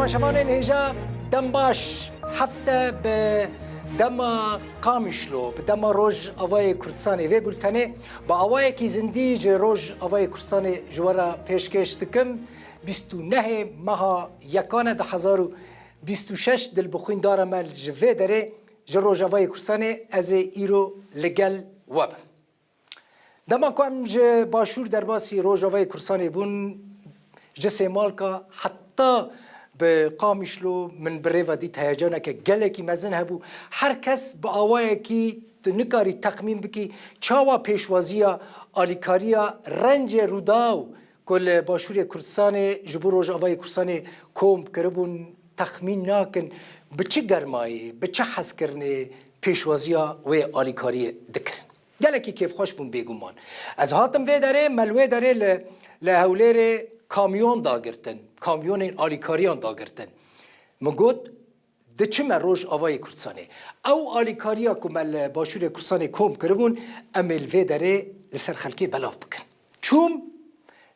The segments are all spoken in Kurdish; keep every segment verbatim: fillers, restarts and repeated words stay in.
Şevanên hêja, dem baş. Hefte bi dema Qamişlo, bi dema Rojavayê Kurdistanê. Vê bultenê bi awayekî zindî ji Rojavayê Kurdistanê ji we re pêşkêş dikim. Bîst û nehê meha yekane du hezar û bîst û şeş, dilbixwîn dara me ji vê derê ji Rojavayê Kurdistanê, ez ê îro li gel we bim. Dema ku em ji Başûr derbasî Rojavayê Kurdistanê bûn, ji Sêmalka heta bi Qamişlo min bi rê ve dît, heyecaneke gelekî mezin hebû. Her kes bi awayekî tu nikarî texmîn bikî çawa pêşwaziya alîkariya rencê Rûdaw ku li Başûrê Kurdistanê ji bo Rojavayê Kurdistanê kom kiribûn, texmîn nakin bi çi germayî, bi çi hezkirinê pêşwaziya wê alîkariyê dikirin. Gelekî kêfxweş bûn bêguman. Ez hatim vê derê, me li wê derê li, li Hewlêrê kamyon dagirtin, kamyonên alîkariyan dagirtin. Min got, diçime Rojavayê Kurdistanê. Ew alîkariya ku me li Başûrê Kurdistanê kom kiribûn, em ê li vê derê li ser xelkê belav bikin. Çûm,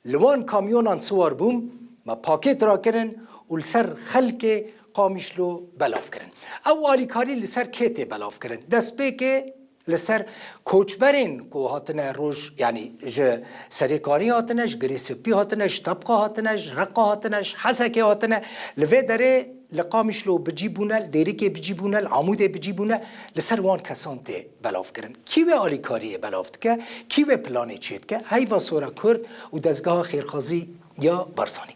li wan kamyonan siwar bûm, me pakêt rakirin û li ser xelkê Qamişlo belav kirin. Ew alîkarî li ser kê tê belav kirin? Destpêkê li ser koçberên ku hatine roj, yanî ji Serêkanî hatine, ji Girê Spî hatine, ji Tebqa hatine, ji Reqa hatine, ji Hesekê hatine. Li vê derê li Qamişlo bi cî bûne, li Dêrikê bi cî bûne, li Amûdê bi cî bûne, li ser wan kesan tê belav kirin. Kî wê alîkariyê belav dike, kî wê planê çêdike? Heyva Sora Kurd û dezgeha xêrxwazî ya Barzanî.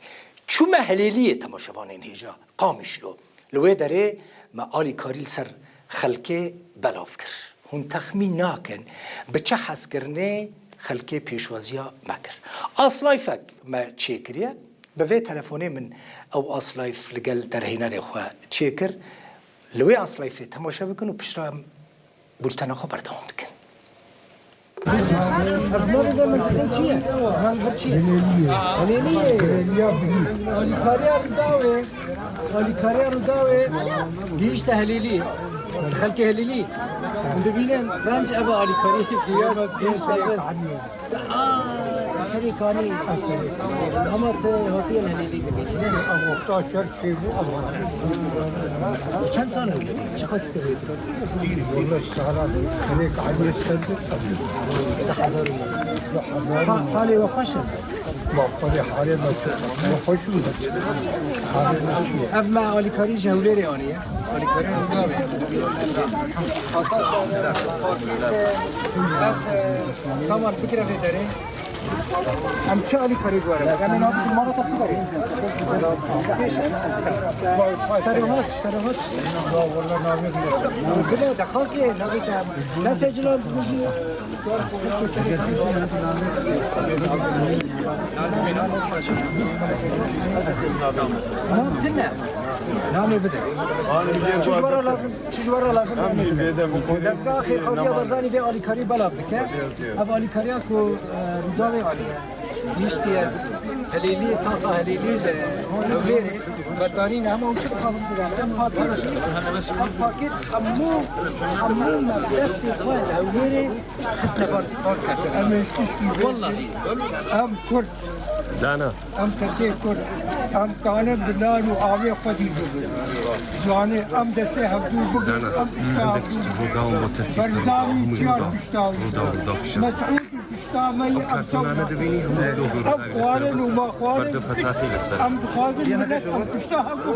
Çûme Helêliyê, temaşevanên hêja, Qamişlo. Li wê derê me alîkarî li ser xelkê belav kir. Hûn texmîn nakin bi çi hezkirinê xelkê pêşwaziya me kir. Aslayfek me çêkiriye. Bi vê telefonê min ew aslayf li gel derhênerê xwe çêkir. Li wê aslayfê temaşe bikin û piştre em bultena xwe berdewam dikin. Navê vê mintîqê çi ye? Navê vir çi ye? Helêliyê. Helêliyê. Alîkariya Rûdawê. Alîkariya Rûdawê gihîşte Helêliyê. Xelkê Helêliyê. Dibînin, renc ev alîkarî gihîşte. Aa, Serê Kanî. Ama tu hatiye Helêliyê dibînî, ne? Ev wexta şer çêbû, ev. Çend sal oldu? Çi qasî te vê? Wala sala, Serê Kanî sen de. Ha-, halê we xweş e? Bak, halê, halê me xweş bû. Halê me xweş bû. Ev me alîkarî ji Hewlêrê aniye. Alîkarî Rûdawê. Hata şahane. Fakir, e, ev, e, Saman, bigire vê derê. Em çi alîkarî ji we re? Em ê navê mala te biberê. Pêş e. Ji te re hat, ji te re hat. Bile de xakê, navê te. Ne secila dibêjî. Nav tune. Namê bide. Çi ji we re lazim? Çi ji we re lazim? Em jî vê de bixwînin. Dezgeha Xêrxwaziya Barzanî vê alîkarî belav dike. Ev alîkariya ku, e, Rûdawê aniye. Gihîştiye Helêliyê, taxa Helêliyê de Hewlêrê. Betanî ne, ama çi dixwazim bîra. Em pakêt, em pakêt hemû, hemû me destê xwe li Hewlêrê xistine bar, bar kerdin. Em ê tişkî vê Wallahî. Em Kurd. Dana. Em kesê Kurd, em kanin bi nan û avê xwedî bibin. Yanî em destê hevdû bigrin, em pişta hevdû bigrin. Berdavî çiyan pişta wî. Mesûd pişta me yî, em çawa. Ev xwarin û ma xwarin, em dixwazin milet em pişta hev bû.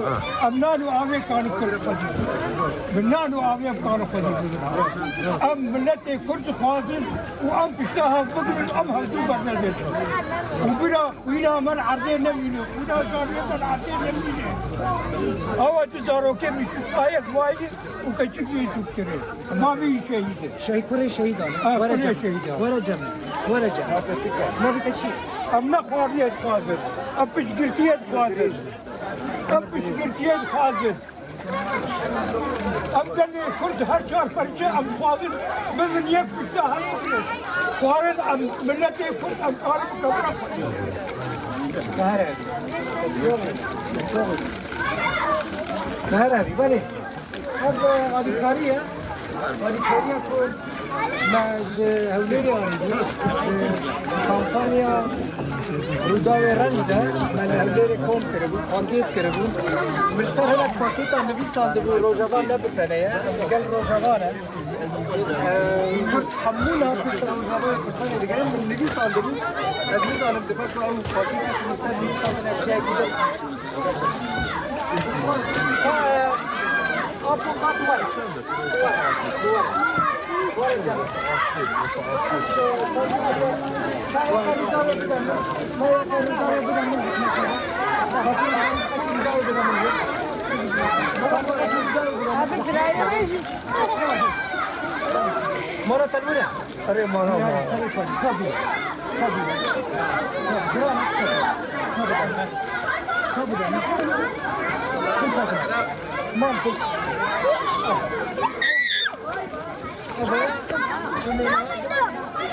Em nan û avê kanin Kurd xwedî bibin. Bi nan û avê em kanin xwedî bibin. Em miletê Kurd dixwazin û em pişta hev bigrin, em hevdû bernedin. Û bira Xwîna me li erdê nemîne, xwîna cariyê me li erdê nemîne. Awa tu zarokê min şû, ayek wayî û keçik wî çûktirê. Ma vî şehîd e. Şehîd, kurê şehîdan. Ha, Were kurê cem. Şehîdan. Were cem. Were cem. Navê te çi? Em ne xwariyê dixwazin. Em piştgirtiyê dixwazin. Em piştgirtiyê dixwazin. Em gelê Kurd her çar perçe em dixwazin bibin yek pişta hev bigrin. Xwarin em miletê Kurd em karin bi kevra xwe. Te her herî. Te her herî, belê. Ev, e, alîkarî ye. Alîkariya ku me ji Hewlêrê anî. E, kampanya Rûdawê Renc de me li Hewlêrê kom kiribû, pakêt kiribû. Min li ser hinek pakêtan nivîsandibû, Rojava ne bi tenê ye, em li gel Rojava ne. Kurd hemû niha pişta Rojavayê Kurdistanê digerin, min nivîsandibû. Ez nizanim dibe ku ew pakêtê ku min ser nivîsandine cihekî din. Mara te li wir e. Erê mara mara.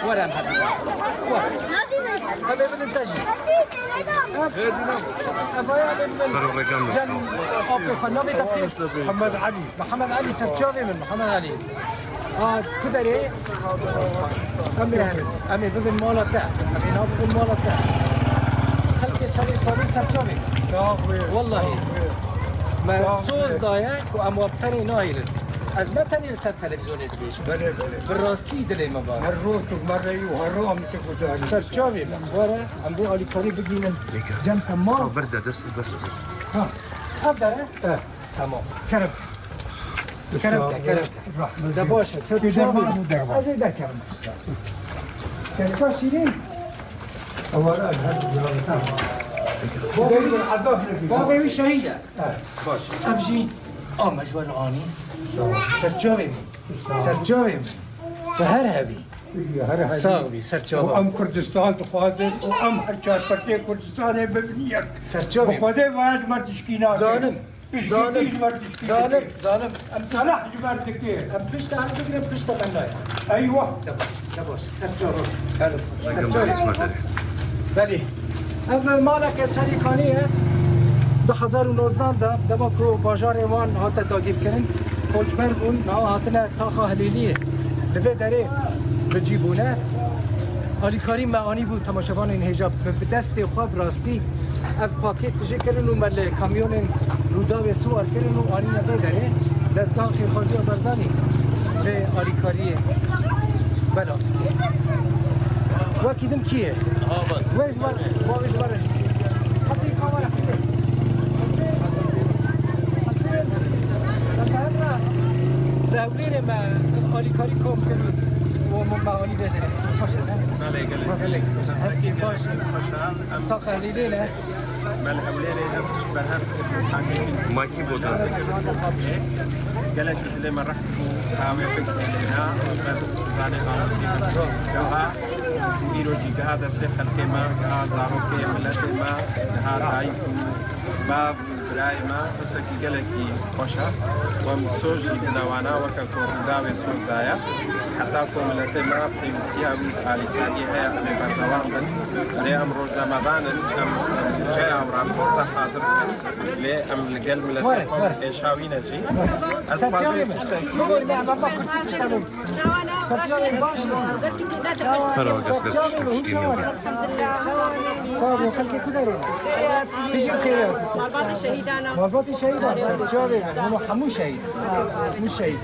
Were em herdû. Were. Em ê bidin te jî. Ev, ev aya em ê bidin. Cem, apê xwe navê te pê? Mihemed Elî. Mihemed Elî, serçavê min, Mihemed Elî. A, ku derê? Em ê herin. Em ê bibin mala te. Em ê nav bibin mala te. Xelkê serê salê serçavê. Wellahî. Me soz daye ku em wa bi tenê nahêlin. Ez ne tenê li ser televîzyonê dibêjim. Belê, belê. Bi rastî dilê me ba. Her roj tu me reyî û her roj em te guhdar. Serçavê me. Were, em bê alîkarî bigînin. Cem te mal. Bir de dest bir. Ha. Ev dere? Eh. Tamam. Kerem. Kerem ke, kerem ke. Rahmet. De baş e. Ser çavê. Ez ê derkevim. Kerem şîrîn. Bavê wî, bavê wî şehîd e. Baş. Ev jî a me ji we re anî. Ser çavê min. Ser çavê min. Tu her hebî. Her hebî. Sax bî, ser çava. Û em Kurdistan dixwazin û em her çar perçeyê Kurdistanê bibin yek. Ser çavê min. Bi Xwedê vaya ji me tişkî nake. Zanim. Zalim. Zalim, zalim. Em salah ji ber dike. Em pişta em bigrin, pişta me nayê. Eywa. Te baş, te baş. Ser çava. Belê. Belê. Ev maleke serî kanî ye. Du hezar û nozdeh de, dema ku bajarê wan hate dagîrkirin, koçber bûn, niha hatine taxa Hilêliyê. Li vê derê bi cî bûne. Alîkarî me anîbû temaşevanên hêja bi, bi destê xwe bi rastî ev pakêt tije kirin û me li kamyonên Rûdawê siwar kirin û anîne vê derê. Dezgeha Xêrxwaziya Barzanî vê alîkariyê belav dike. Wekî din kî ye? Wê ji ber, bavê ji ber. Hesê kamera, Hesê. Hesê. Hesê. Li Hewlêrê me alîkarî kom kir û me anî vê derê. Belê, gelek. Gelek. Hestê baş. Taxa Hilêlê ne? Me li Hewlêrê ev tişt berhev kir. Makî bû da. Gelek dilê me reht bû. Qawê fikirê lêna. Me zanê qawê. Geha, îro jî geha destê xelkê me, geha zarokê miletê me, geha dayik û bav û birayê me, hestekî gelekî xweş e. Em soz jî dine wana weke ku Rûdawê soz daye. Heta ku miletê me pêwîstiya wî alîkariyê heye, em ê berdewam bin. Lê em rojnamevan in, em, em budceya û raporta hazir dikin. Lê em li gel miletê xwe êşawî ne jî. Ez dixwazim tiştekî. Her a gel gel tiştekî. Sağ ol, xelkê ku derê? Tijî xêr e. Malbatê şehîdan. Malbatê şehîdan. Çavê, hûn hemû şehîd. Hemû şehîd.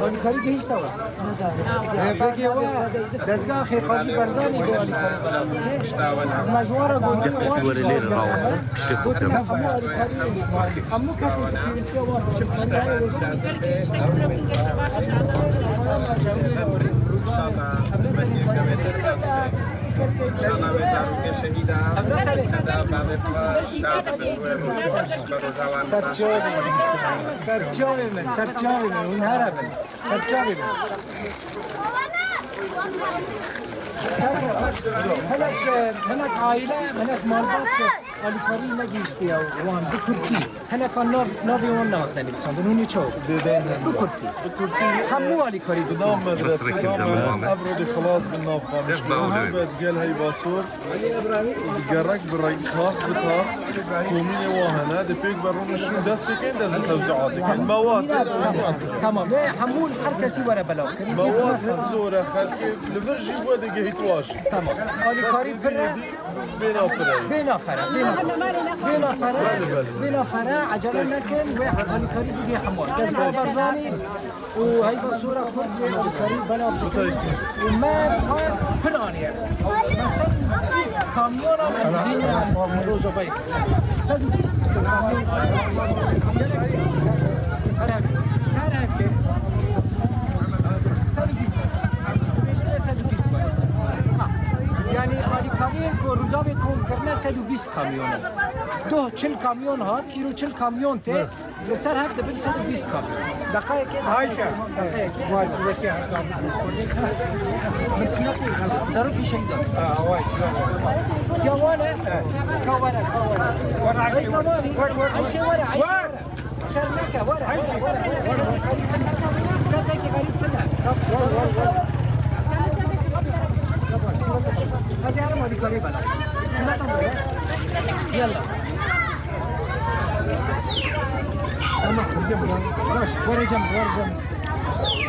Alîkarî gihîşte we. Pekê we dezgeha Xêrxwazî Barzanî bê alîkarî. Me ji wan re gotiye wan jî were lêre raweste, piştê xwe bide. Hemû alîkarî, hemû kesê ku pêwîstiya wan biçin. Ser çavê min, ser çavê min, ser çavê min, hûn here bin. Ser çavê min. Hinek, hinek aîle, hinek malbat. Alîkarî negihiştiye wan bi kurtî. Hineka nav, navê wan nehatine nivîsandin. Hûn ê çawa? Bi kurtî. Bi kurtî. Hemû alîkarî didin. Mesrek Demir Mamet. Evro de xilas bin nav qamişlo. Gel heyva sor. Gerek bi reng tax bi tax. Komînê wa hene. De pêk ve rûniştin dest pêkên dest bi tewziat dikin. Mewad. Tamam. Tamam. Ê, hemû her kesî were belav kirin. Mewad hep zor e. Xelkê li vir jî we digihît waş. Tamam. Alîkarî pir e. Bê nafire. Bê nafere, bê nafere. Bê nafere, bê nafere, ecele nekin, wê alîkarî bigê hemû. Dezgeha Barzanî û Heyva Sora Kurd wê alîkarî belav dikin. Û me xwe pir aniye. Me sed û bîst kamyonan em dîne Rojavayê. Sed û bîst kamyon. Gelek zor. Her hevî. Her hevî. Sed û bîst. Dibêjin me sed û bîst were. Ha. Yani alîkariyên ku Rûdawê kom kirine sed û bîst kamyon e. Doh çil kamyon hat, îro çil kamyon tê. Li ser hev dibin sed û bîst kamyon. Deqayekê, Ayşe. Deqayekê. Min sinetî, zarokî şehîd. Ha, vay. Ya wane, ka were, ka were. Ey, tamam. Ayşe were, Ayşe were. Şerm neke, were, were, were, were. Kesekî xerîb tune. Kesekî xerîb tune. Ez ê herim alîkarî bela. Sineta bere. Yalla. Tamam. Baş, were cem, were cem.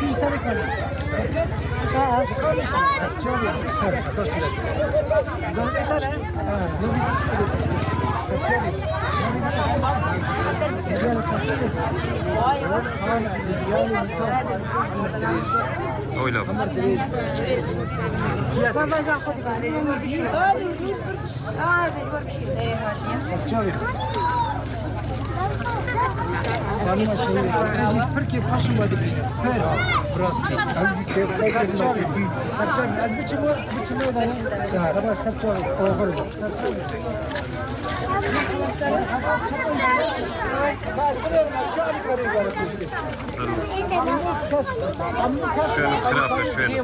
Bir sene kaldı. Ha, ha. Zahmet eder, he? Öyle. Xanima şehîd, ez jî pir kêfxweş im we dibînim. Pir. Bi rastî. Serçavî. Serçavî. Ez biçim we, biçim we de. Ya, baş serçavî. Oxir. Şöyle kırapı şöyle.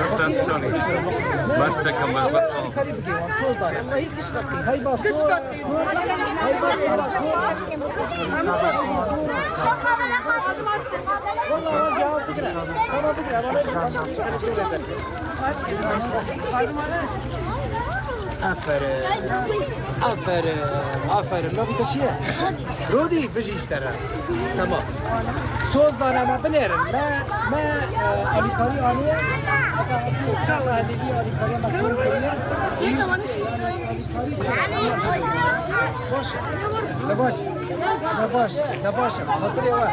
Nasıl çalayım? Maç takım, maç takım. Aferin. Aferin. Navî te çi ye? Rodî, bijî ji te re. Tamam. Soz dane me binêrin. Me, me, e, alîkarî aniye. Kala hêdî alîkarî me kom kiriye. Baş e. De baş. De baş. De baş e. Xatirê we.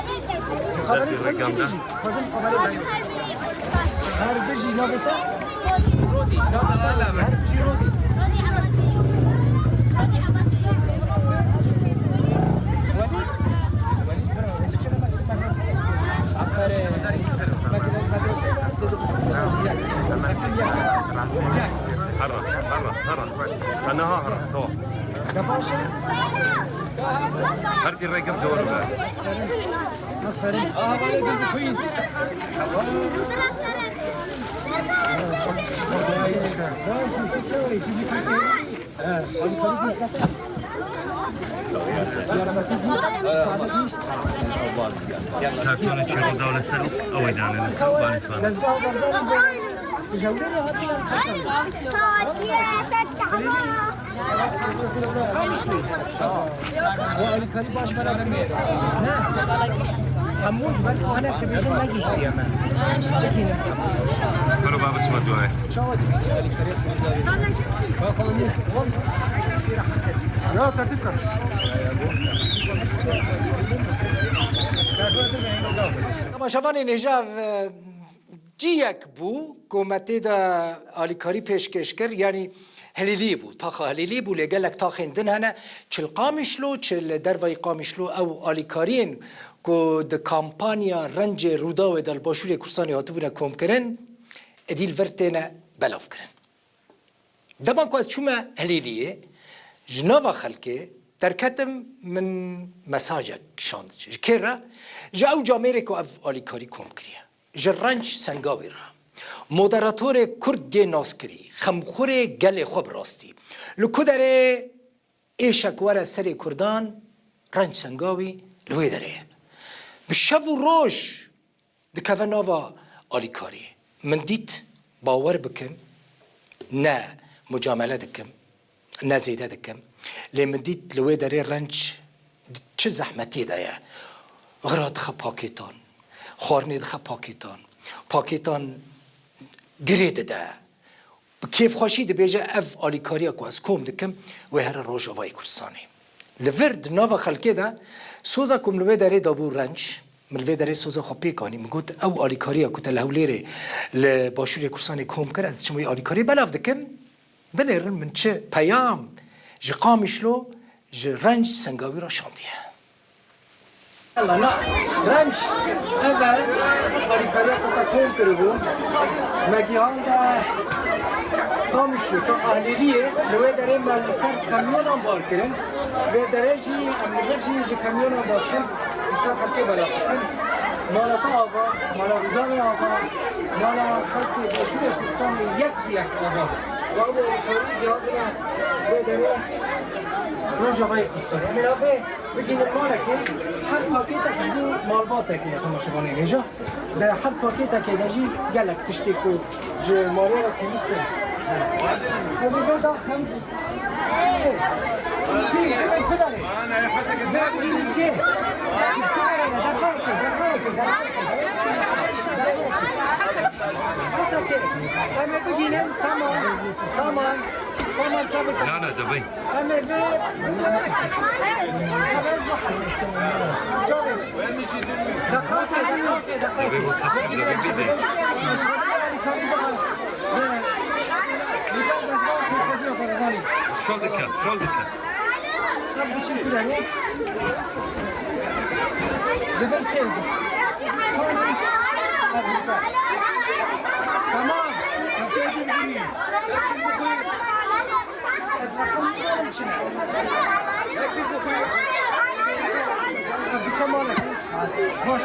Xatirê we çi bijî? Xwezim xeberê bidin. Her bijî navê te? Rodî. Navê te? Her bijî Rodî. Welîd? Welîd bira, tu çira medresê? Aferin. Medre-, medresê de, de, de, de, Herra, herra, herra. Ana ha herra, tamam. Ne baş e? Her bir rengim doğru be. Aferin. Kartonu çevir, dawle ser, o, o, dane, ser, o, bari falan. Dezgah barzanî. Hemû ji ber ku hinek dibêjin negihîştiye me. Bigihînin. Bero baba çima duayê. Çawa dibînî alîkarî? Ya tertîp kir. Temaşevanên hêja, e, Cihek bû ku me tê de alîkarî pêşkêş kir, yanî Hilîliyê bû, taxa Hilîliyê bû, lê gelek taxên din hene, çi li Qamişlo, çi li dervayî Qamişlo, ew alîkariyên ku di kampanya Rencê Rûdawê de li Başûrê Kurdistanê hatibûne komkirin, êdî li vir têne belavkirin. Dema ku ez çûme Hilîliyê, ji nava xelkê derketim, min mesajek şand. Ji kê re? Ji ew camêrê ku ev alîkarî kom kiriye. Ji Renc Sengawî re. Moderatorê Kurd dê naskirî, xemxurê gelê xwe bi rastî. Li ku derê êşek were serê Kurdan, Renc Sengawî li wê derê ye. Bi şev û roj dikeve nava alîkariyê. Min dît, bawer bikin, ne mucamele dikim, ne zêde dikim. Lê min dît li wê derê Renc di çi zehmetê de ye. Xira dixe pakêtan, xwarinê dixe pakêtan, pakêtan girê dide. Bi kêfxweşî dibêje, ev alîkariya ku ez kom dikim, wê here Rojavayê Kurdistanê. Li vir di nava xelkê de soza ku min li wê derê dabû Renc, min li vê derê soza xwe pêk anî. Min got, ew alîkariya ku te li Hewlêrê, li Başûrê Kurdistanê kom kir, ez diçim wê alîkariyê belav dikim. Binêrin min çi peyam ji Qamişlo, ji Renc Sengawî re şandiye. Yalla, na, Renc, ev e, alîkariya ku te kom kiribû. Me gihande Qamişlo, ta Ehlêliyê, li wê derê me li ser kamyonan bar kirin. Vê derê jî, em li vir jî ji kamyonan derxin, li ser xelkê belav dikin. Mala te ava, mala Rûdawê ava, mala xelkê Başûrê Kurdistanê yek bi yek ava. Wa bo alîkarî gihandine vê derê Rojavayê Kurdistanê. Em ê navê bigihînin malekê, her pakêtek ji bo malbatekê ye, temaşevanên hêja. Di her pakêtekê de jî gelek tiştê ku ji malê re pêwîst e. Hemî vê daxin. Em ê bigînin saman, saman, saman çabikin. Na, na, dibin. Em ê vê. Daqaqê, daqaqê, daqaqê. Dibê bu qasir, dibê bidê. Şol dikin, şol dikin. Em biçin ku derê. Dibin têz. Tamam. Ez raqamê xwe çi ne? Ev diçe mala. Baş e.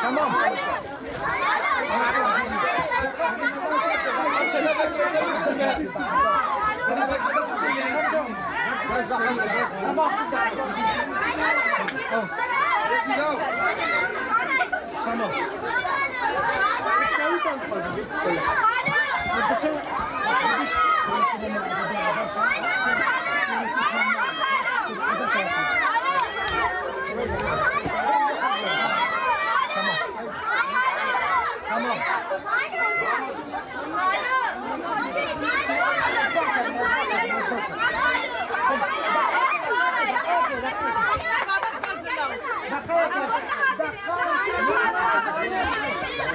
Tamam. Tamam. Tamam.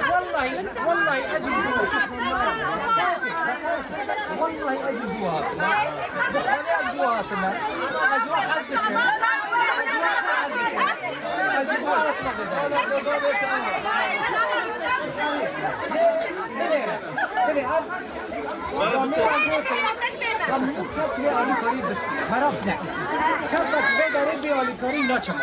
Wellahî, wellahî ez ji bo. Wellahî ez ji bo hatime. Bi Xwedê ez ji bo hatime. Ez ji bo hez dikim. Ez ji bo hatime. Bilê, bilê, ev Hemû kes vê alîkarî bistî. Xerab ne. Kesek vê derê bê alîkarî naçe mal.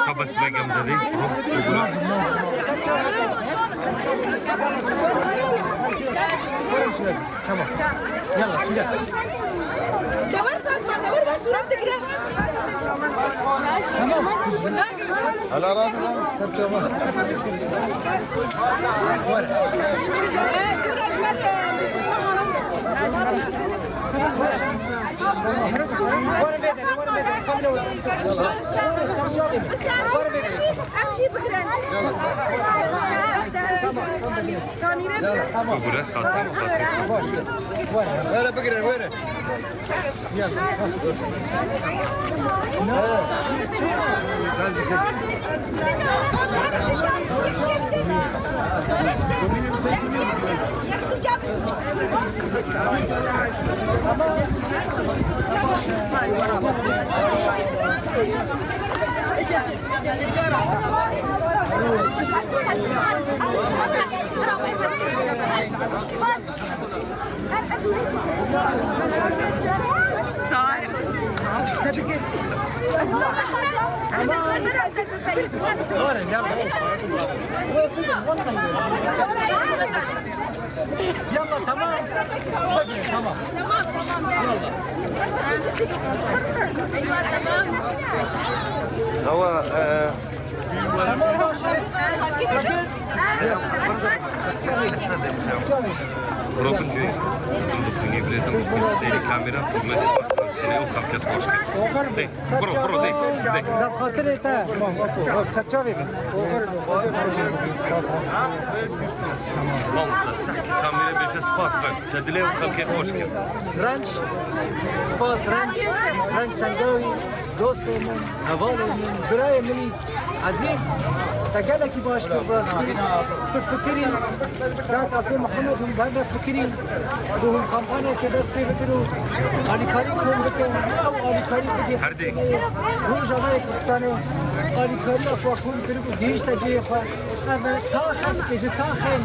Xebes begem dedî. Tamam. Yalla, Sure. Dewar Fatma, dewar ben surat digre. Tamam. Hala razı olsun. Var. Ee, dur, Ecmer, ee, Tamam. Bugüne saat. Böyle bugüne böyle. Yalla, tamam. Tamam, tamam. Yalla. Tamam, baş. Bakın. Robin Bey, seyri kamera, kurme spas, seni o kapket hoş geldin. Bro, bro, de, de. Def xatirê te, mam, wek, wek, serçavê bin. Mamosta, sek kamera bêje spas, bak. Te dilê û xelkê xweş kir. Renc, spas, renc, renc Sengawî, dostê min, hevalê min, birayê min î ezîz, te gelekî baş kir, rastî. Tu fikirî, kak Akê Mihemed hûn berve fikirî, ku hûn kampanyeke dest pê bikin û alîkarî kom bikin, ew alîkarî bigihîşte Rojavayê Kurdistanê, alîkariya xwe kom kiribû, gihîşte cihê xwe. Ev e, taxek ji taxên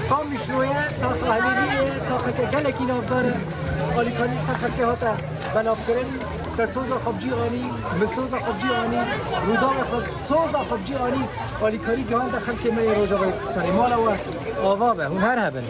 Qamişlo ye, taxa Helêliyê ye, taxeke gelekî navdar e. Alîkarî ser xelkê hate belavkirin. Te soza xwe bi cî anî, min soza xwe bi cî anî, Rûdawê xwe, soza xwe bi cî anî. Alîkarî gihande xelkê me yê Rojavayê Kurdistanê. Mala we ava be, hûn her hebin.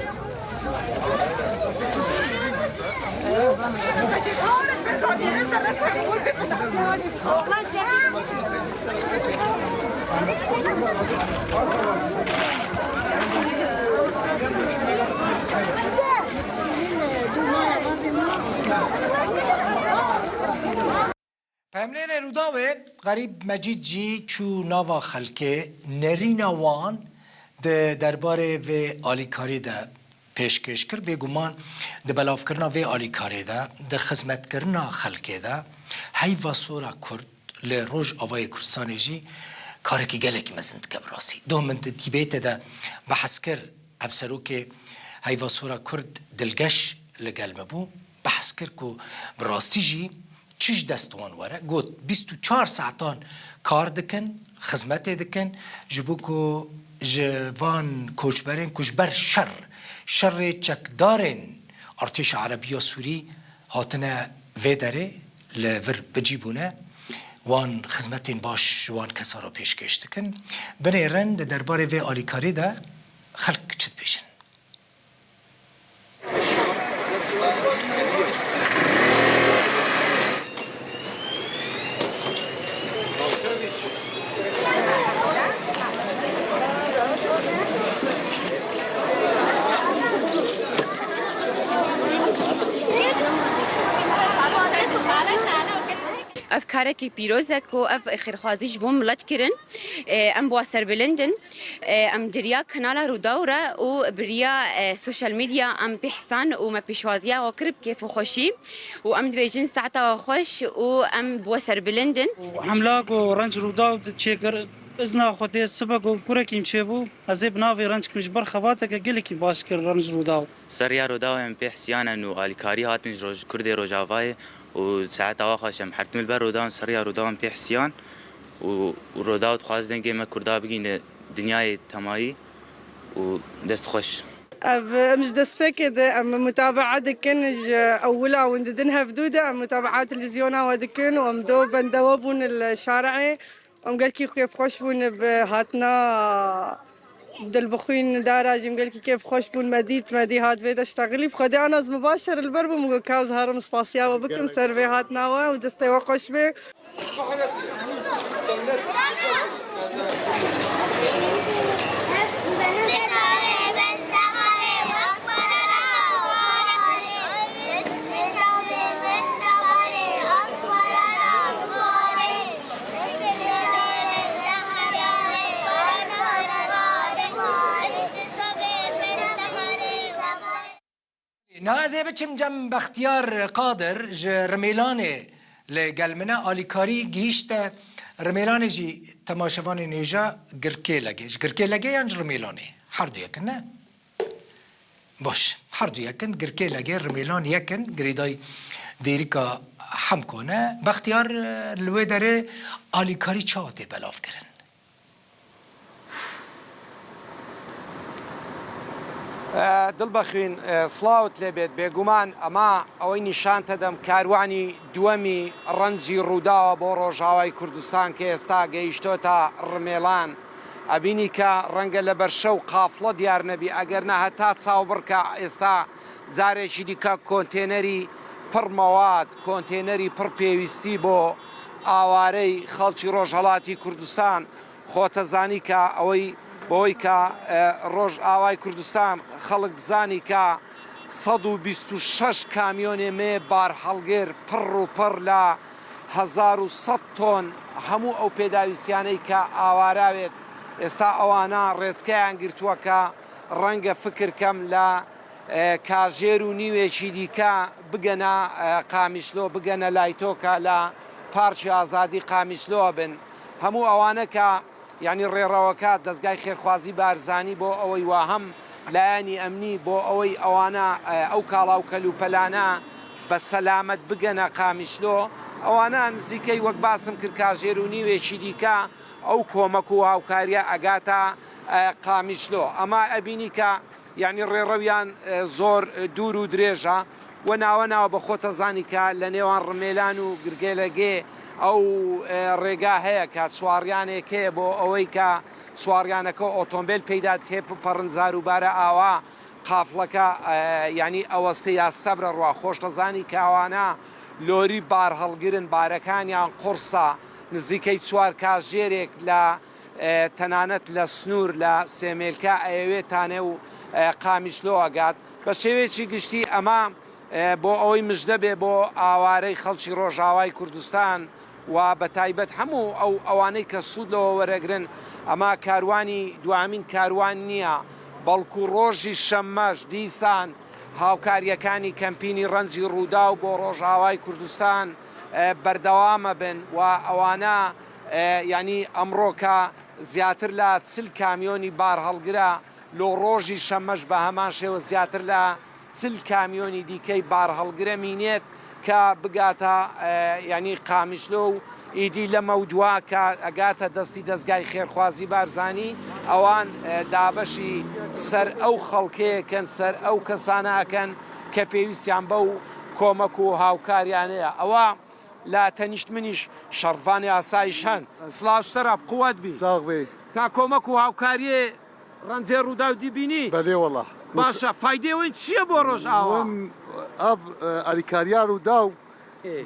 Pemlênê Rûdawê Xerîb Mecîd jî çû nava xelkê, nerîna wan di derbarê vê alîkarî de pêşkêş kir. Bêguman di belavkirina vê alîkarê de, di xizmetkirina xelkê de heyva sora Kurd li Rojavayê Kurdistanê jî karekî gelekî mezin dike bi rastî. Doh min di dîbêtê de behs kir, hevserokê Heyva Sora Kurd Dilgeş li gel min bû. Behs kir ku bi rastî jî çi ji dest wan were. Got, bîst û çar saetan kar dikin, xizmetê dikin, ji bo ku ji van koçberên ku ji ber şer, şerê çekdarên Artêşa Erebiya Sûrî hatine vê derê, li vir bi cî bûne, wan xizmetên baş ji wan kesa re pêşkêş dikin. Binêrin di derbarê vê alîkarî de xelk çi dibêjin. Ev karekî pîroz e ku ev xêrxwazî ji bo milet kirin. Em bi we serbilind in. Em di riya kanala Rûdaw re û bi riya, e, sosyal medya em pê hsan û me pêşwaziya we kir bi kêf û xweşî û em dibêjin saeta we xweş û em bi we serbilind in. Hemla ku renc Rûdaw çêkir, izna Xwedê sibe ku kurekî min çêbû, ez ê bi navê renc kim ji ber xebateke gelekî baş kir renc Rûdaw. Ser riya Rûdawê em pê hisiyan in û alîkarî hatin ji roj-, Kurdê Rojavayê û saeta wa xweş em her tim li ber Rûdaw in, ser riya Rûdaw em pê hisiyan û, û Rûdaw dixwaz dengê me Kurda bigihîne dinyayê temayî û dest xweş. Ev, em ji destpêkê de em mutabaa dikin, ji ewila hûn didin hevdû de em mutabaa televîzyona we dikin û em do bendewe bûn li şarê. Em gelkî kêfxweş bûn bi hatina Dilbixwîn Dara jî, em gelkî kêfxweş bûn. Me dît, me dî hat vê de ştexilî. Bi Xwedê ana ez mibaşer li ber bûm, got ka ez herim spasiya we bikim ser vê hatina we û destê we xweş be. Na ez ê biçim cem Bextiyar Qadir ji Rimêlanê li gel min e, alîkarî gihîşte Rimêlanê jî temaşevanên hêja Girkê Legê. Ji Girkê Legê yan ji Rimêlanê? Her du yek in, ne? Baş. Her du yek in, Girkê Legê, Rimêlan yek in, girêdayî Dêrika Hemko ne. Bextiyar, e, li wê derê alîkarî çawa tê belavkirin? دڵ بەخوین، سڵاوت لێبێت. بێگومان ئەمە ئەوەی نیشان تەدەم کاروانی دووەمی ڕەنجی ڕووداوە بۆ ڕۆژاوای کوردستان کە ئێستا گەیشتۆتە ڕمێلان. ئەبینی کە ڕەنگە لە بەرشەو قافڵە دیار نەبی، ئەگەر نە هەتا چاوبڕکە ئێستا جارێکی دیکە کۆنتێنەری پڕ مەواد، کۆنتێنەری پڕ پێویستی بۆ ئاوارەی خەڵکی ڕۆژهەڵاتی کوردستان. خۆتەزانی کە ئەوەی بەوەی کە ڕۆژ ئاوای کوردستان خەڵک بزانی کە سەد و بیست و شەش کامیۆنێ مێ بار هەڵگر پڕ و پڕ لە هەزار و سەد تۆن هەموو ئەو پێداویستیانەی کە ئاوارا بێت، ئێستا ئەوانە ڕێچکەیان گرتووە کە ڕەنگە فکر کەم لە کاژێر و نیوێکی دیکە بگەنە قامیشلۆ، بگەنە لایتۆکە لە پارکی ئازادی قامیشلۆ بن. هەموو ئەوانە کە یعنی ڕێڕەوەکە دەستگای خێرخوازی بارزانی بۆ ئەوەی وا هەم لایەنی ئەمنی بۆ ئەوەی ئەوانە ئەو کاڵا و کەلوپەلانە بە سەلامەت بگەنە قامیشلۆ، ئەوانە نزیکەی وەک باسم کرد کاژێر و نیوێکی دیکە ئەو کۆمەک و هاوکاریە ئەگاتە قامیشلۆ. ئەمە ئەبینی کە یعنی ڕێڕەویان زۆر دوور و درێژە و ناوە ناوە بە خۆتە زانی کە لە نێوان ڕمێلان و گرگێلەگێ ئەو ڕێگا هەیە کە چواڕیانێک هەیە بۆ ئەوەی کە چواڕیانەکە ئۆتۆمبیل پێیدا تێپەڕن زاروبارە ئاوا قافڵەکە یعنی ئەوەستە یا سەبرە ڕوا خۆشتە زانی کە ئەوانە لۆری بار هەڵگرن، بارەکانیان قڕسە، نزیکەی چوار کاژێرێک لە تەنانەت لە سنوور لە سێمێلکە ئەیەوێ تانێ و قامیشلۆ ئەگات. بە شێوەیەکی گشتی ئەمە بۆ ئەوەی مژدە بێ بۆ ئاوارەی خەڵکی ڕۆژاوای کوردستان و بە تایبەت هەموو ئەو ئەوانەی کە سوود لەوە وەرەگرن. ئەمە کاروانی دوامین کاروان نییە، بەڵکو ڕۆژی شەممەش دیسان هاوکاریەکانی کەمپینی ڕەنجی ڕووداو بۆ ڕۆژاوای کوردستان بەردەوامە بن و ئەوانە یعنی ئەمڕۆکە زیاتر لە چل کامیۆنی بار هەڵگرە، لۆ ڕۆژی شەممەش بە هەمان شێوە زیاتر لە چل کامیۆنی دیکەی بار هەڵگرە مینێت کە بگاتە یعنی قامیشلۆ و ئیدی لەمە و دوا کە ئەگاتە دەستی دەستگای خێرخوازی بارزانی ئەوان دابەشی سەر ئەو خەڵکەیەکەن، سەر ئەو کەسانەکەن کە پێویستیان بەو کۆمەک و هاوکاریانەیە. ئەوە لە تەنیشت منیش شەڕڤانی ئاسایش هەن. سڵاو سەرا بقوەت بی. ساغ بی. تا کۆمەک و هاوکاریێ ڕەنجێ ڕووداو دیبینی؟ بەلێ وەڵا. باشە، فایدێ وین چییە بۆ ڕۆژاوا؟ ئەڤ ئەلیکاریا ڕووداو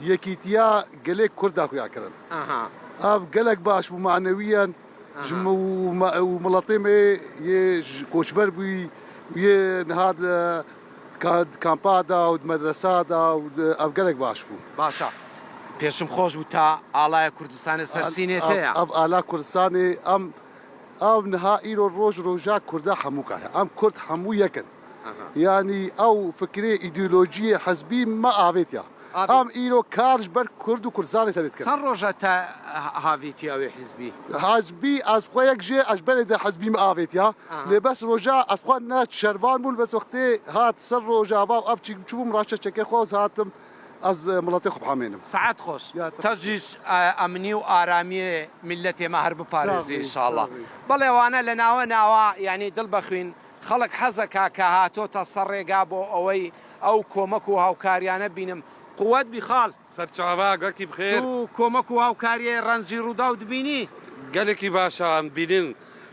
یەکیتیا گەلێک کوردا خویا کردن. ئەڤ گەلێک باش بوو معنەویەن. ژ م-، و مە-، و مڵەتێ مێ یێ ژ کۆچبەر بووی و یێ نهاد، ە، کا-، کامپادا و مەدرسادا و ئەڤ گەلێک باش بوو. باشە. پێشم خۆش بوو تا ئاڵایە کوردستانێ سەرسینێتەیە. ئەڤ ئالا کوردستانێ ئەم، ئەم نها ئیرۆ ڕۆژ ڕۆژا کوردا هەموو کایە. ئەم کورد هەموو یەکن. یانی ئەو فکرێ ئیدئولۆژیێ حەزبی مە ئاڤێتیا. ئەم ئیرۆ کار ژ بەر کورد و کوردستانێ تەنێ دکەن. چەند ڕۆژە تا هاویتیا وێ حیزبی؟ حەزبی ئەز خۆ یەک ژێ ئەژ بەرێ دە حەزبی مە ئاڤێتیا. لێ بەس ڕۆژا ئەز خوا نە شەرڤان بوون بەس وەختێ هات سەر ڕۆژاڤا و ئەڤ چی چووم ڕاشە چەکێ خۆز هاتم ئەز مڵەتێ خۆ بحامێنم. سەعات خۆش. تەژیش ئەمنی و ئارامیێ میلەتێ مە هەر بپارێزی ئینشاڵڵا. بەڵێ وانە لە ناوە ناوە یانی دڵ بەخوین خەڵک حەزەکا کە هاتۆتە سەر ڕێگا بۆ ئەوەی ئەو کۆمەک و هاوکاریانە بینم. قوەت بی خاڵ. سەرچاوا گەکی بخێر. تو کۆمەک و هاوکاریێ ڕەنجی ڕووداو دبینی؟ گەلێکی باشە ئەم بینن.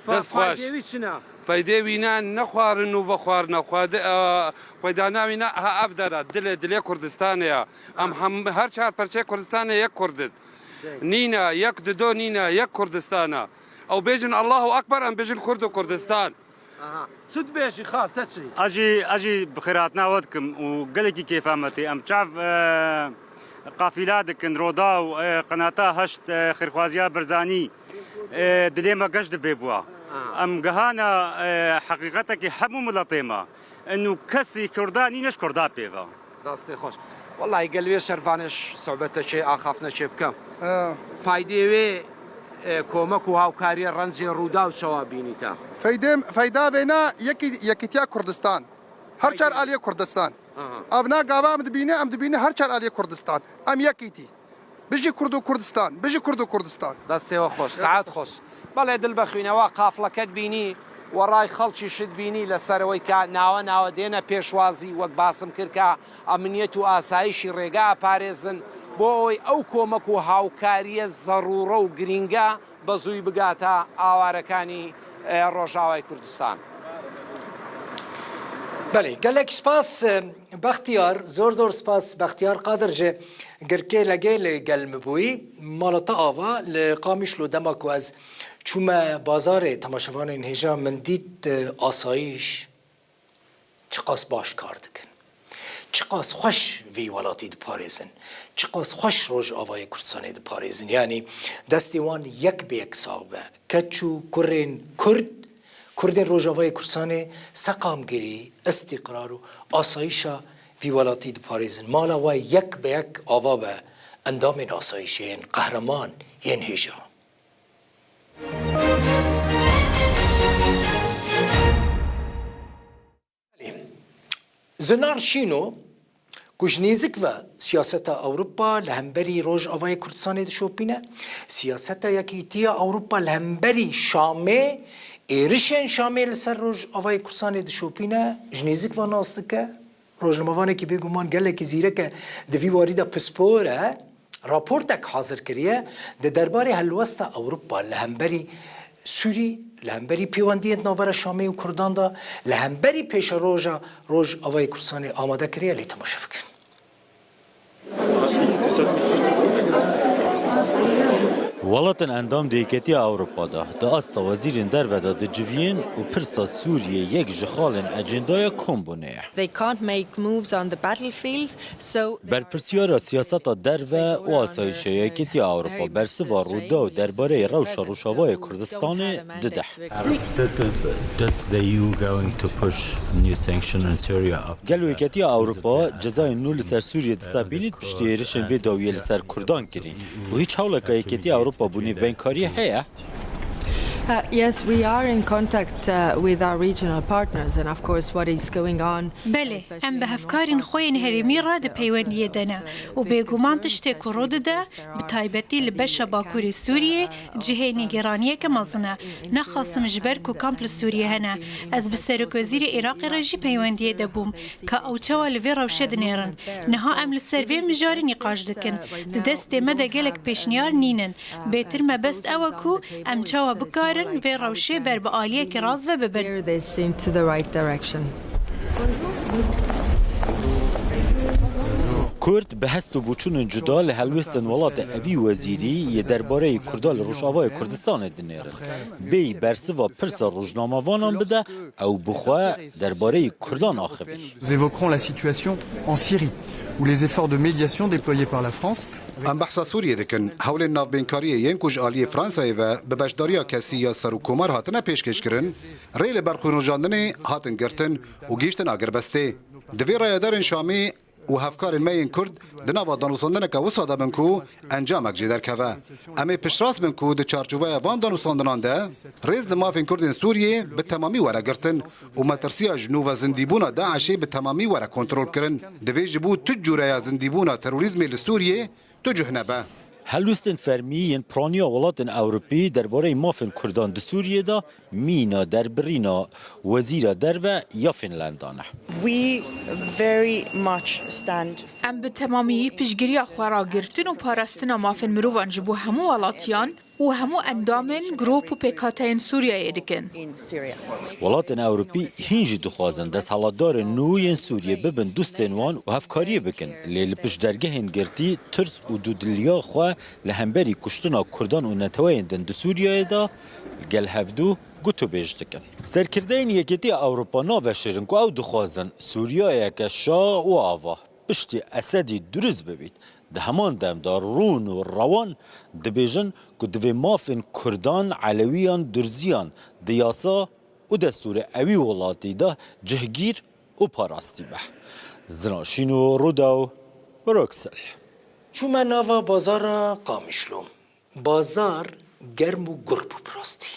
دەست خۆش. فایدێوی چنە؟ فەیدێ وینان نەخوارن و ڤەخوارنە. خواداناوینە ها ئەڤ دەرە دلێ دلێ کوردستانەیە. ئەم هەم هەر چار پەرچەی کوردستانە یەک کوردن. نینە یەک ددۆ نینە یەک کوردستانە. ئەو بێژن ئەڵڵاه ئەکبەر ئەم بێژن کورد و کوردستان. ئەها. چ دبێژی خاڵ تە چی؟ ئەژی ئەژی بخێراتنا وە دکم و گەلێکی کێفامەتێ ئەم چاڤ قافیلا دکن ڕۆدا و قەناتا هەشت خێرخوازیا بەرزانی دلێمە گەشت دبێ بووە. ئەم گەهانە حەقیقەتەکی هەموو مڵەتێ مە. ئەنو کەسی کوردانی نەش کوردا پێوە. ڕاستێ خۆش. وەڵی گەل وێ شەرڤانێش سەعبەتە چێ ئاخافنە چێ بکەم. فایدێ وێ کۆمەک و هاوکاریە ڕەنجێ ڕوودا و چەوا بینیتە؟ فەیدێ فەیدا ڤێنا یەکی یەکیتیا کوردستان. هەر چار ئالیە کوردستان. ئەڤنا گاڤا ئەم دبینێ ئەم دبینێ هەر چار ئالیە کوردستان. ئەم یەکیتی. بژی کورد و کوردستان. بژی کورد و کوردستان. دەستێوە خۆش سەعات خۆش. بەڵێ دڵ بەخوینەوە قافڵەکەت بینی وەڕای خەڵکیشت بینی لەسەرەوەی کە ناوە ناوە دێنە پێشوازی، وەک باسم کرد کە ئەمنیەت و ئاسایشی ڕێگا ئەپارێزن، بۆ ئەوەی ئەو کۆمەک و هاوکاریە زەڕوڕە و گرینگە بە زووی بگاتە ئاوارەکانی، ئێ، ڕۆژاوای کوردستان. بەێ، گەلێک سپاس، بەختیار، زۆر زۆر سپاس بەختیار قادر ji girkê legê li gel min bûyî. Mala te ava li Qamişlo, dema ku ez çûme bazarê, temaşevanên hêja, min dît, e, asayîş çiqas baş kar dikin. Çiqas xweş vî welatî diparêzin. Çiqas xweş Rojavayê Kurdistanê diparêzin. Yanî destê wan yek bi yek sax be. Keç û kurên Kurd, Kurdên Rojavayê Kurdistanê seqamgirî, îstîqrar û asayîşa vî welatî diparêzin. Mala we yek bi yek ava be endamên asayîşê yên qehreman, yên hêja. Zinar Şîno, ku ji nêzik ve siyaseta Ewropa li hemberî Rojavayê Kurdistanê dişopîne, siyaseta Yekîtiya Ewropa li hemberî Şamê, êrişên Şamê li ser Rojavayê Kurdistanê dişopîne, ji nêzik ve nas dike. Rojnamevanekî bêguman gelekî zîrek e, di vî warî de pispor e, raportek hazir kiriye, di derbarê helwesta Ewropa li hemberî Sûrî, li hemberî pêwendiyên di navbera Şamê û Kurdan de, li hemberî pêşeroja Rojavayê Kurdistanê amade kiriye, lê temaşe bikin. Welatên endam di Yeketiya Ewropa de di asta wezîrên derve de diciviyên û pirsa Sûriyê yek ji xalên ecêndaya kombûnê ye. They can't make moves on the battlefield, so they are Berpirsyara siyaseta derve û asayîşa Yeketiya Ewropa bersiva Rûdaw derbareyê rewşa Rojavayê Kurdistanê dide. Representative, does the E U going to push new sanction on Syria after Gelo Yeketiya Ewropa cezayên nû li ser Sûriyê disepînît piştî êrişên vê dawiyê li ser Kurdan kirîn û hîç hewleka Yeketiya Ewropa bo nêvbenkariyê heye? Uh, yes, we are in contact, uh, with our regional partners, and of course what is going on. Belê, em bi hevkarên xwe yên herêmî re di peywendiyê de ne û bêguman tiştê ku rû dide, bi taybetî li beşa bakurê Sûriyê, cihê nîgeraniyeke mezin e. Nexasim ji ber ku kamp li Sûriyê hene, ez bi Serokwezîrê Iraqê re jî peywendiyê de bûm, ka ew çawa li vê rewşê dinêrin. Niha em li ser vê mijarê nîqaş dikin. Di destê me de gelek pêşniyar nînin. Bêtir mebest ew e ku em çawa bikarin vê rewşê ber bi aliyekî rast ve bibin. Steer this into the right direction. Kurd bi hest û boçûnên cuda li helwêstên welatê evî wezîrî yê derbareyî Kurda li Rojavayê Kurdistanê dinêrin. Bêyî bersiva pirsa rojnamevanan bide, ew bi xwe derbareyî Kurdan axivî. Nous évoquerons la situation en Syrie, où les efforts de médiation déployés par la France Em behsa Sûriyê dikin. Hewlên navbênkariyê yên ku ji aliyê Fransayê ve bi beşdariya kesî ya serokkomar hatine pêşkêşkirin, rê li ber xwînrojandinê hatin girtin û gihîştin agirbestê. Divê rayedarên Şamê û hevkarên me yên Kurd di nava danûstandineke wisa de bin ku encamek jê derkeve. Em ê piştrast bin ku di çarçoveya van danûstandinan de rêz li mafên Kurdên Sûriyê bi temamî were girtin û metirsiya ji nû ve zindîbûna DAIŞê bi temamî were kontrolkirin. Divê ji bo tu cûreya zindîbûna terorîzmê li Sûriyê tu cih nebe. Helwestên fermî yên piraniya welatên Ewropî derbareyî mafên Kurdan di Sûriyê de mîna derbirîna Wezîra Derve ya Fînlanda ne. We very much stand Em bi temamî piştgiriya xwe ragirtin û parastina mafên mirovan ji bo hemû welatiyan û hemû endamên grûp û pêkhateyên Sûriyeyê dikin. Welatên Ewropî hîn jî dixwazin desthilatdarên nû yên Sûriyê bibin dostên wan û hevkariyê bikin, lê li pişt dergehên girtî tirs û dudiliya xwe li hemberî kuştina Kurdan û neteweyên din di Sûriyeyê de li gel hevdû gotûbêj dikin. Serkirdeyên Yekêtiya Ewropa naveşêrin ku ew dixwazin Sûriyeyeke şa û ava, piştî Esedî durist bibît. Di heman dem de rûn û rewan dibêjin ku divê mafên Kurdan, Elewiyan, Durziyan di yasa û destûrê ewî welatî de cihgîr û parastî be. Zina Şîno, Rûdaw, Bruksel. Çûme nava bazara Qamişlo. Bazar germ û gur bû bi rastî.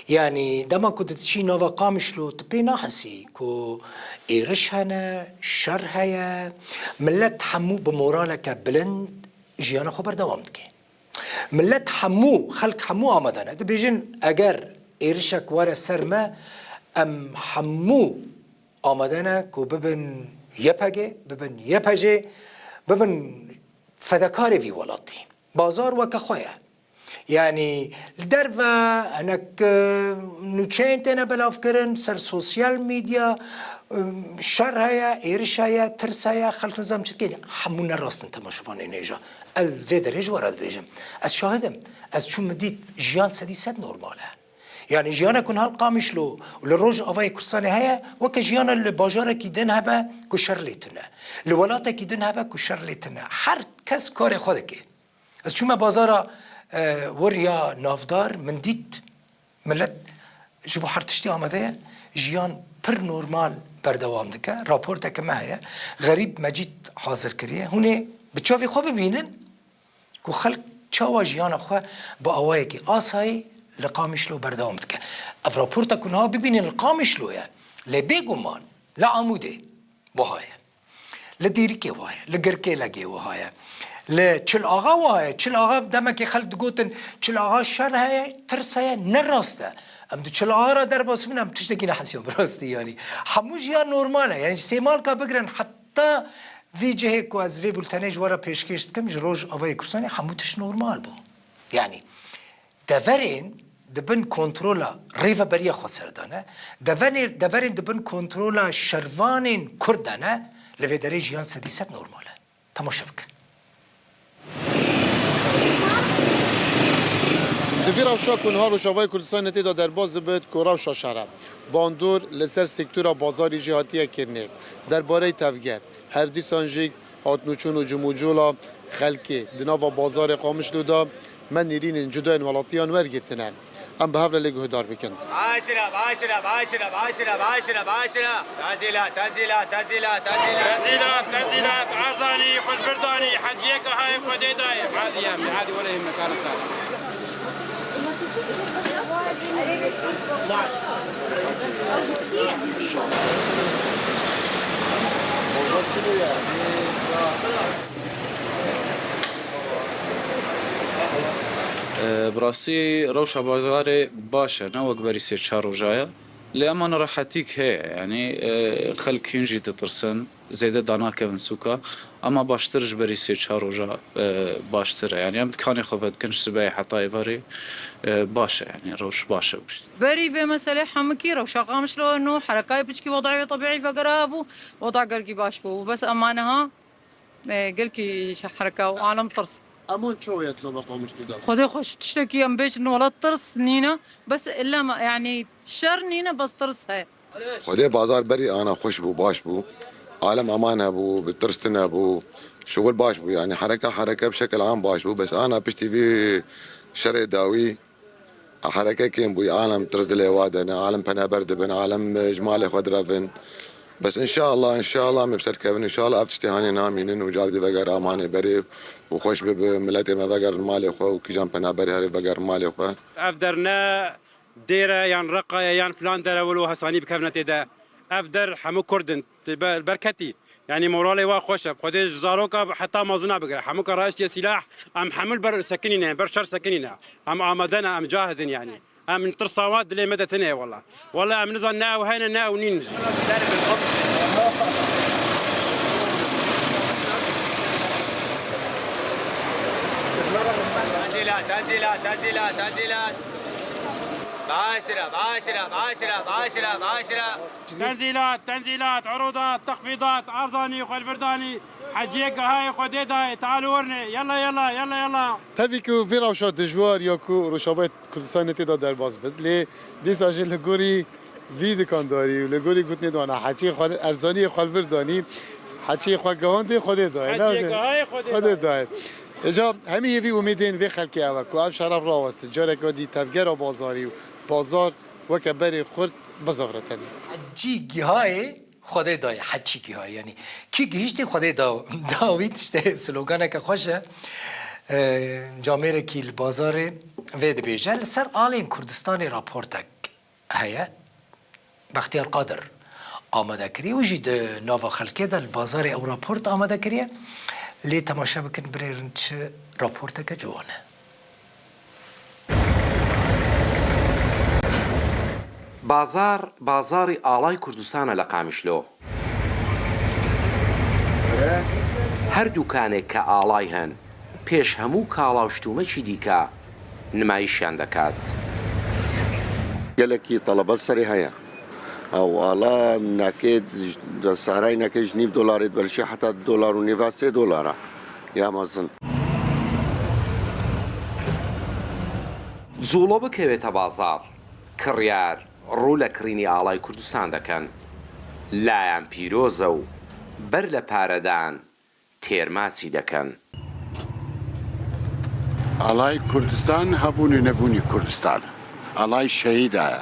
Yanî dema ku tu diçî nava Qamişlo, tu pê nahesî ku êriş hene, şer heye. Milet hemû bi moraleke bilind jiyana xwe berdewam dike. Milet hemû, xelk hemû amade ne. Dibêjin eger êrişek were ser me, em hemû amade ne ku bibin Y P G, bibin Y P J, bibin fedekarê vî welatî. Bazar weke xwe ye. Yanî li derve hinek, e, nûçeyên têne belavkirin, ser sosyal medya, e, şer heye, êriş heye, tirs heye, xelk nizam çi dike. Hemû ne rast in temaşevanên hêja. Ez vê derê ji we re dibêjim. Ez şahid im. Ez çûm min dît, jiyan sedî sed normal e. Yanî jiyana ku niha li Qamişlo û li Rojavayê Kurdistanê heye, weke jiyana li bajarekî din hebe ku şer lê tune. Li welatekî din hebe ku şer lê tune. Her kes karê xwe dike. Ez çûme bazara, e, wir ya navdar, min dît milet ji bo her tiştî amade ye. Jiyan pir normal berdewam dike. Raporteke me heye. Xerîb Mecîd hazir kiriye. Hûn ê bi çavê xwe bibînin ku xelk çawa jiyana xwe bi awayekî asayî li Qamişlo berdewam dike. Ev raporta ku niha bibînin li Qamişlo ye. Lê bêguman li Amûdê wiha ye. Li Dêrikê wiha ye, li Girkêlegê wiha ye. Li Çil Axa wiha ye. Çil Axa demekê xelk digotin, Çil Axa şer heye, tirs heye, ne rast e. Em di Çil Axa re derbas bibin, em tiştekî nehesiyan bi rastî yanî. Hemû jiyan normal e. Yanî sêmalka bigirin heta vî cihê ku ez vê bultenê ji we re pêşkêş dikim, ji Rojavayê Kurdistanê hemû tişt normal bû. Yanî deverên di bin kontrola rêveberiya xweser de ne, devenê-, deverên di bin kontrola şervanên Kurd de ne, li vê derê jiyan sedî sed normal e. Temaşe bikin. Di vî rewşa ku niha Rojavayê Kurdistanê tê de derbas dibit ku rewşa şer e. Bandor li ser sektora bazarî jî hatiye kirinê. Derbareyê tevger, her dîsan jî hatnûçûn û cimûcola xelkê di nava bazarê Qamişlo de me nêrînên cuda yên welatiyan wergirtine. Em bi hev re lê guhdar bikin. Başira, başira, başira, başira, başira, başira. Tezîlat, tezîlat, tezîlat, tezîlat. Tezîlat, tezîlat, Erzanî, xwe li vir danî, heciyeke hay Xwedê dayê. Hadi ya, hadi wele himmetana sar. Ee, bi rastî rewşa bazarê baş e, ne wek berî sê çar roja ye. Lê hema nerehetîk heye, yanî, e, xelk hîn jî ditirsin, zêde danakevin sûka. Ema baştir ji berî sê çar roja, e, baştir e. Yanî em dikanê xwe vedikin ji sibehê heta êvarê, e, baş e, yanî rewş baş e û işte. Berî vê meselê hemikî rewşa Qamişlo no herekayê piçkî wedayê wê tebîî vegera hebû, weda gelkî baş bû. Bes ema niha, e, gelkî hereka û alem tirs. Eman çawa ye di nava Qamişlo de? Xwedê xweş tiştekî em bêjin wela tirs nîne. Bes illa me, yanî şer nîne, bes tirs heye. Xwedê bazar berî ana xweş bû, baş bû. Alem eman hebû, bi tirs tune bû. Şuxul baş bû, yanî hereka hereke bi şekil am baş bû. Bes ana piştî vî şerê dawî hereke kêm bû. Alem tirs dilê wa de ne, alem penaber dibin, alem ji malê xwe direvin. Bes înşallah, înşallah em ê bi ser kevin, înşallah ev tiştê hanê namînin û car dî veger amanê berê û xweş bibe, miletê me vegerin malê xwe û kîjan penaberê herê vegerin malê xwe. Ev der ne Dêre yan Reqaye yan filan dere wilo hesanî bikevne tê de. Ev der hemû Kurd in. Tê be-, berketî. Yanî moralê wa xweş e. Xwedê ji zaroka heta mezina bigire. Hemûka raiştiye sîlah. Em hemû li ber sekinî ne, ber şer sekinî ne. Em amade ne, em cahiz in yanî. Em tirsa wa dilê me de tune ye wela. Wela em nizan ne ew hene ne ew nîn jî. Tezîlat, tezîlat, tezîlat, tezîlat. Başira, başira, başira, başira, başira. Tenzîlat, tenzîlat, urûdat, texfîdat, erzanî, xwe li vir danî, heciyê gehayê xwe dê dayê, teal werne, yalla, yalla, yalla, yalla. Tevî ku vê rewşa dijwar ya ku Rojavayê Kurdistanê tê de derbas bit, lê dîsa jî li gorî vî dikandarî û li gorî gotinê di wana, heciyê xwe, erzaniyê xwe li vir danî, heciyê xwe gehand dê xwe dê dayê. Heciyê gehayê xwe dê dayê. Îca hemî yê vî umêdên vê xelkê ew e ku ev şeref rawestin, careke dî tevgera bazarî û bazar weke berê xurt bizivritin. Hecî gihayê Xwedê dayê, hecî gihayê, yanî kî gihîştî Xwedê da, dawî tiştê sloganeke xweş e. E, camêrekî li bazarê vê dibêje, li ser alên Kurdistanê raportek heye. Bextiyar Qadir amade kiriye û jî di nava xelkê de li bazarê ew raport amade kiriye. Lê temaşe bikin, binêrin çi raporteke ciwan e. بازار، بازاری ئاڵای کوردستانە لە قامیشلۆ. هەر دوکانێک کە ئاڵای هەن، پێش هەموو کاڵا و شتومەکی دیکە نمایشیان دەکات. Gelekî telebet serê heye. Ew ala nake, sehray nake ji nîv dolarê dibelişe heta du dolar û nîva sê dolara ya mezin. جوڵە بکەوێتە بازار، کڕیار ڕوو لە کڕینی ئاڵای کوردستان دەکەن. لایان پیرۆزە و بەر لە پارەدان تێرماچی دەکەن. ئاڵای کوردستان هەبوون و نەبوونی کوردستان. ئاڵای شەهیدایە.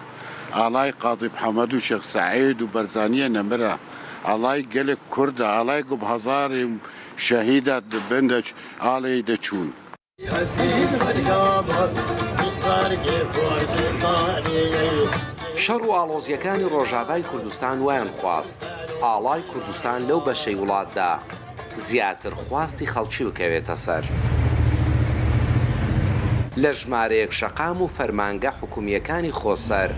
ئاڵای قادی محەممەد و شێخ سەعید و بەرزانیە نەمرە. ئاڵای gelek Kurda, ئاڵای ku bi hezarê şehîda di bin de alê de çûn. شەڕ و ئاڵۆزیەکانی ڕۆژاڤای کوردستان وایان خواست ئاڵای کوردستان لەو بەشەی وڵاتدا زیاتر خواستی خەڵکی بکەوێتە سەر. لە ژمارەیەک شەقام و فەرمانگە حکومیەکانی خۆسەر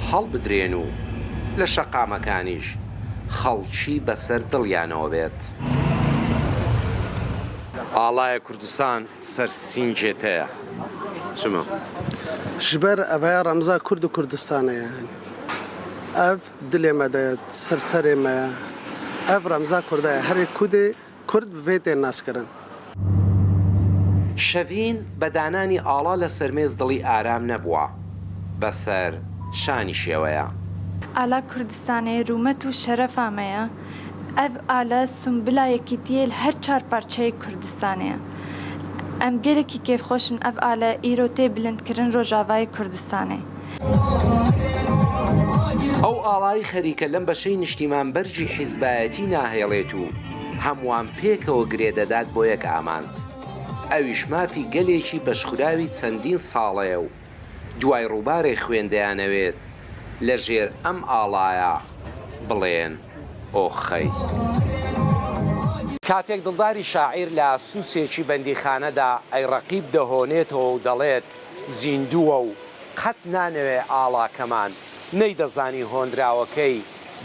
هەڵبدرێن و لە شەقامەکانیش خەڵکی بەسەر دڵیانەوە بێت. ئاڵایە کوردستان سەر سینجێتەیە. چما؟ Ji ber ev heye remza Kurd û Kurdistanê ye. Ev dilê me de ye, ser serê me ye. Ev remza Kurda ye. Herê Kurdê Kurd bi vê tê naskirin. شەڤین بە دانانی ئاڵا لەسەر مێز دڵی ئارام نەبووە. بەسەر شانی شێوەیە. ئالا کوردستانێ روومەت و شەرەفا مەیە. ئەڤ ئالە سومبلا یەکیتیێ لە هەر چار پارچەیێ کوردستانێە. ئەم گەلێکی کێفخۆشن ئەڤ ئالە ئیرۆ تێ بلندکرن رۆژاڤایێ کوردستانێ. ئەو ئاڵای خەریکە لەم بەشەی نیشتیمان بەرگی حیزبایەتی ناهێڵێت و هەمووان پێکەوە گرێ دەدات بۆ یەک ئامانج، ئەویش مافی گەلێکی بەشخوراوی چەندین ساڵەیە و دوای ڕووبارێ خوێن دەیانەوێت لە ژێر ئەم ئاڵایە بڵێن ئۆخەی. کاتێک دڵداری شاعیر لە سووچێکی بەندیخانەدا ئەی ڕەقیب دەهۆنێتەوە و دەڵێت زیندووە و قەت نانەوێ ئاڵاکەمان نەیدەزانی هۆنراوەکەی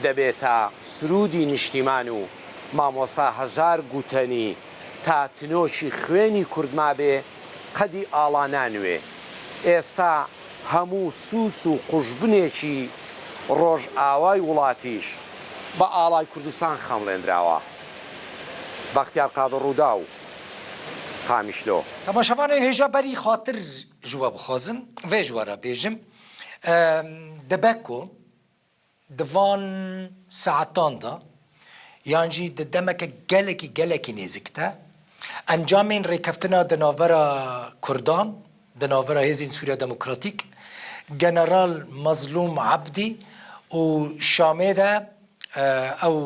دەبێتە سروودی نیشتیمان و مامۆستا هەژار گوتەنی تا تنۆکی خوێنی کورد مابێ قەدی ئاڵا نانوێ. ئێستا هەموو سووچ و قوژبنێکی ڕۆژئاوای وڵاتیش بە ئاڵای کوردستان خەمڵێندراوە. بەختیار قادر ڕووداو، قامیشلۆ. Temaşevanên hêja berî xatir ji we bixwazim, vê ji we re bêjim. Em, dibe ku di van saetan de, yan jî di demeke gelekî, gelekî nêzik de, encamên rêkeftina di navbera Kurdan, di navbera Hêzên Sûriya Demokratîk, General Mazlûm Ebdî û Şamê de, e, ew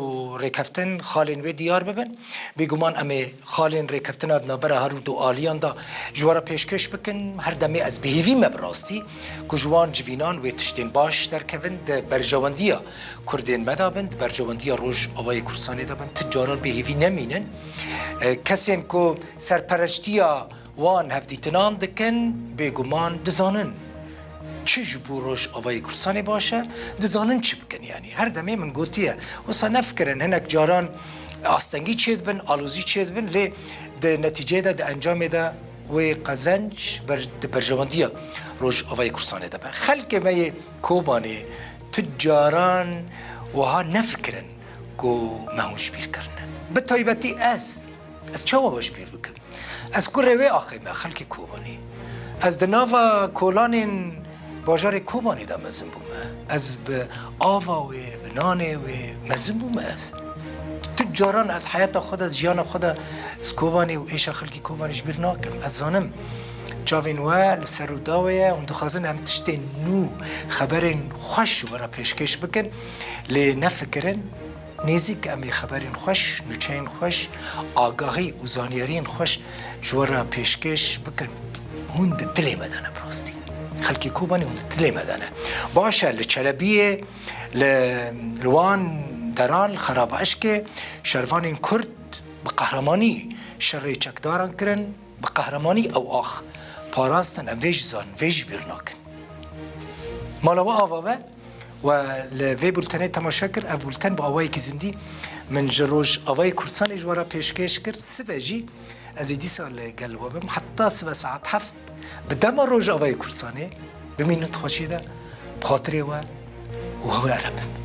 rêkeftin xalên wê diyar bibin. Bêguman em ê xalên rêkeftina di navbera her du aliyan de ji we re pêşkêş bikin. Her demê ez bi hêvî me bi rastî ku ji wan civînan wê tiştên baş derkevin, di berjewendiya Kurdên me de bin, di berjewendiya Rojavayê Kurdistanê de bin. Ti caran bê hêvî nemînin. E, kesên ku serpereştiya wan hevdîtinan dikin, bêguman dizanin çi ji bo Rojavayê Kurdistanê baş e, dizanin çi bikin yanî. Her demê min gotiye, wisa nefikirin, hinek caran astengî çêdibin, alozî çêdibin, lê di netîceyê de, di encamê de wê qezenc ber, di berjewendiya Rojavayê Kurdistanê de be. Xelkê me yê Kobanê tu caran wiha nefikirin ku me hûn ji bîr kirine. Bi taybetî ez, ez çawa we ji bîr bikim? Ez kurê wê axê me, xelkê Kobanê. Ez di nava kolanên bajarê Kobanê de mezin bûme. Ez bi ava wê, bi nanê wê mezin bûme ez. Tu caran ez heyata xwe de, jiyana xwe de ez Kobanê û êşa xelkê Kobanê ji bîr nakim. Ez zanim çavên we li ser rûdawê ye, hûn dixwazin em tiştên nû, xeberên xweş ji we re pêşkêş bikin, lê nefikirin. Nêzîk em ê xeberên xweş, nûçeyên xweş, agahî û zanyariyên xweş ji we re pêşkêş bikin. Hûn di dilê me de ne bi rastî. Xelkê Kobanê hûn di dilê me de ne. Baş e, li Çelebiyê, li, li wan deran, li Xerabeşkê, şervanên Kurd bi qehremanî şerê çekdaran kirin, bi qehremanî ew ax parastin, em vê jî zanin, vê jî bîr nakin. Mala we ava ve, We li vê bultenê temaşe kir. Ev bulten bi awayekî zindî min ji Rojavayê Kurdistanê ji we re pêşkêş kir. Sibe jî ez ê dîsa li gel we bim. Heta sibe saet heft bi dema Rojavayê Kurdistanê bimînin di xweşiyê de, bi xatirê we û hewe erebe.